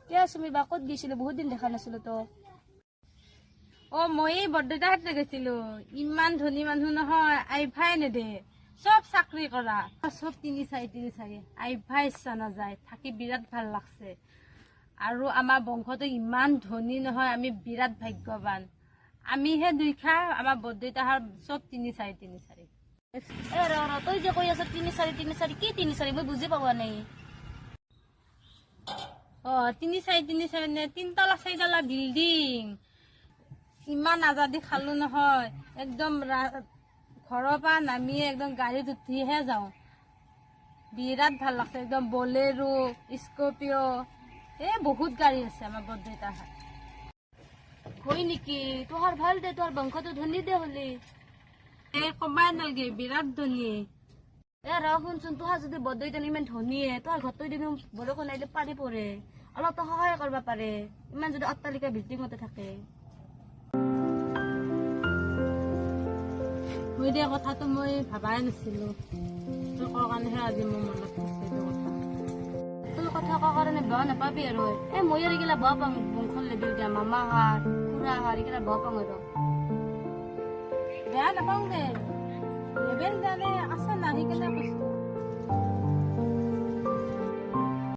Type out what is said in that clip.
কিয় চুমি বা ক'ত গৈছিলো? বহুত দিন দেখা নাছিলো তো। অ, মই এই বৰদেউতাহঁতে গৈছিলো। ইমান ধনী মানুহ নহয়, আইভাই নেদে। চব চাকৰি কৰা, চব তিনি চাৰি তিনি চাৰি। আইভাই ইচ্ছা নাযায়, থাকি বিৰাট ভাল লাগছে। আৰু আমাৰ বংশটো ইমান ধনী নহয়, আমি বিৰাট ভাগ্যৱান। আমিহে দুইখা, আমাৰ বৰদেউতাহাৰ চব তিনি চাৰি তিনি চাৰি। এ ৰ ৰ, তই যে কৈ আছ তিনি চাৰি তিনি চাৰি, কি তিনি চাৰি? মই বুজি পোৱা নাই। অ, তিনি চাৰি তিনি চাৰি মানে তিনতলা চাৰিতলা বিল্ডিং। ইমান আজাদি খালো নহয়, একদম ঘৰৰ পৰা নামিয়ে একদম গাড়ীত উঠিহে যাওঁ। বিৰাট ভাল লাগছে। একদম বলেৰো, স্কৰপিঅ', এই বহুত গাড়ী আছে আমাৰ বৰদেউতাৰ। হয় নেকি? তোহাৰ ভাল দে, তোহাৰ বংশটো ধনী দে হলি। এই কবাই নালগে, বিৰাট ধনী। এ ৰ, শুনচোন, তোহাৰ যদি বৰদেউতা ইমান ধনীয়ে, তোহাৰ ঘৰটো দিনো বৰষুণ আহিলে পানী পৰে। অলপতো সহায় কৰিব পাৰে, ইমান যদি অট্টালিকা বিল্ডিঙতে থাকে। মই দিয়া কথাটো মই ভাবাই নাছিলো। তই কোৱাৰ কাৰণেহে আজি মোৰ মনত পৰিছে এইটো কথা। তোৰ কথা কোৱাৰ কাৰণে বেয়া নাপাবি আৰু। এ মই আৰু এইগিলা বেয়া পাওঁ, বংশৰ লেবেল দিয়া, মামা হাৰ, খুৰা হাৰ, এইগিলা বেয়া পাওঁ আৰু। বেয়া নাপাওঁ দে, লেবেল জানে আছে না, সেইকাৰণে কৈছো।